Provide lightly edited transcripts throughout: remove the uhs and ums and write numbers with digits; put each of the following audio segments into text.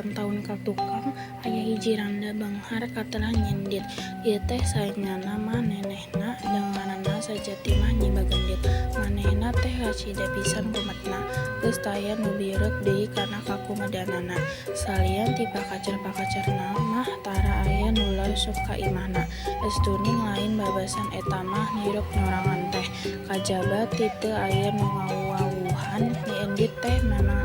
Taun-taun ka tukang aya hiji randa beunghar katelah Nyi Endit. Ieu teh sanyana mah nenehna da ngaranna sajati mah Nyi Bagendit. Manehna teh kacida pisan kumetna, geus taya nu bireuk deui kana kakumedanana. Salian ti pakacer-pakacerna mah tara aya nu larsuk ka imahna. Estuning lain babasan eta mah hirup nyorangan teh, kajaba ti teu aya nu ngawawuhan. Nyi Endit teh memang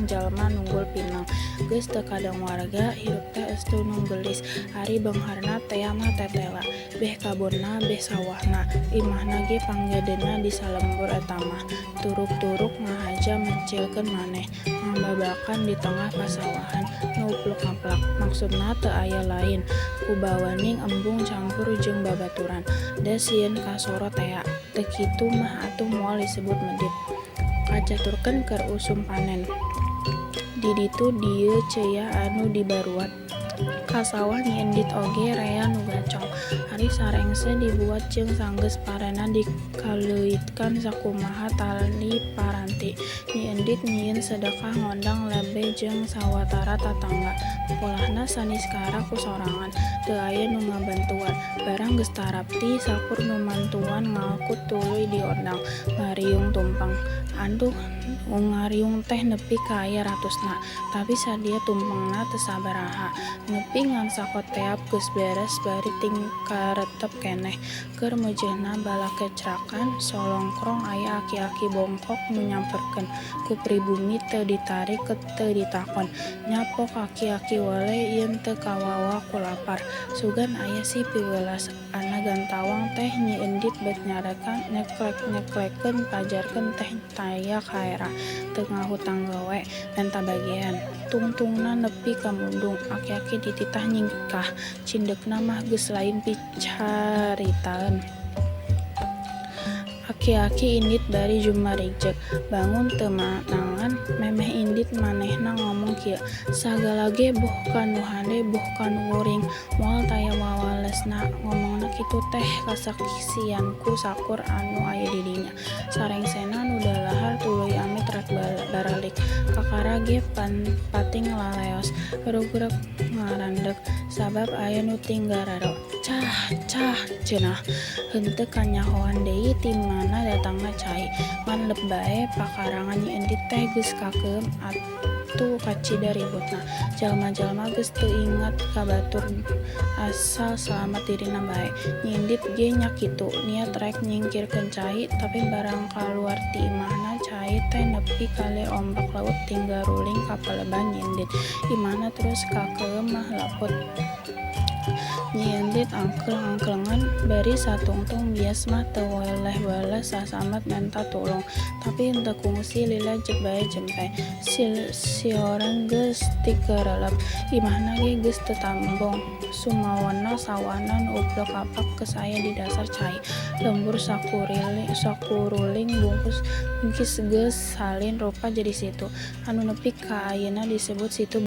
jalma nunggul pineng, geus teu kadang warga, hirup teh estu nu geulis. Ari beungharna tea mah tetela, beh kabonna beh sawahna, imahna ge panggedena di salembur eta mah. Turuk-turuk ngahaja mencilkeun maneh, ngababakan di tengah pasawahan nu upluk-ngaplak. Maksudna teu aya lain, kubawaning embung campur jeung babaturan, da sieun kasoro tea. Teu kitu mah atuh moal disebut medit. Kacaturkeun keur usum panen. Di ditu dieu ceuyah anu dibaruat. Ka sawah Nyi Endit oge rea nu gacong. Ari sarengse dibuat jeung sanggeus parena dikaleuitkan sakumaha tali paranti. Nyi Endit nyieun sedekah ngondang lebe jeung sawatara tatangga. Polahna saniskara ku sorangan, teu aya nu ngabantuan. Barang geus tarapti sakur nu mantuan ngangkut tuluy diondang ngariung tumpeng. Aduh nu ngariung teh nepi ka aya ratusna, tapi sadia tumpengna teu sabaraha. Nepi ngan sakoteap geus beres bari tingkaretep keneh. Keur meujeuhna balakecrakan solongkrong aya aki-aki bongkok nu nyamperkeun. Ku pribumi teu ditarik teu ditakon. Nyapok aki-aki weleh yen teu kawawa ku lapar. Sugan aya si piweulas. Ana gantawang teh Nyi Endit bet nyarekan nyeklek-nyeklekeun pajarkeun teh taya kaera. Teu ngahutang gawe, menta bagean. Tungtungna nepi ka mundung, aki-aki dititah nyingkah. Cindekna mah geus lain picaritaeun. Aki-aki indit bari jumarigjeg, bangun teu meunangan. Memeh indit manehna ngomong kieu, "Sagala ge boh ka nu hade boh ka nu uring, moal taya wawalesna." Ngomongna kitu teh kasaksian ku sakur anu aya di dinya. Sarengsena nu dalahar tuluy amit rek baralik. Kakara ge pating laleos, rugrug ngarandeg, sabab aya nu tinggararo. "Cah cah," cenah. Henteu kanyahoan deui ti mana datangna cai, ngan lep bae pakarangan Nyi Endit teh geus kakeueum atuh kacida ributna. Jalma-jalma geus teu inget ka batur asal salamet dirina bae. Nyi Endit ge nya kitu, niat rek nyingkirkeun cai, tapi barang kaluar ti imahna cai teh nepi ka ombak laut tinggaruling ka palebahan Nyi Endit. Imahna terus kakeueum mah laput. Nyi Endit angkleng-angklengan bari satungtung bias mah teu weleh-weleh sasambat menta tulung, tapi henteu kungsi lila jep bae jempe. Siorang geus tikerelep, imahna ge geus teu tambong. Sumawona sawahna nu uplek-aplak geus aya di dasar cai. Lembur sakuruling bungkis geus salin rupa jadi situ, anu nepi ka ayeuna disebut Situ.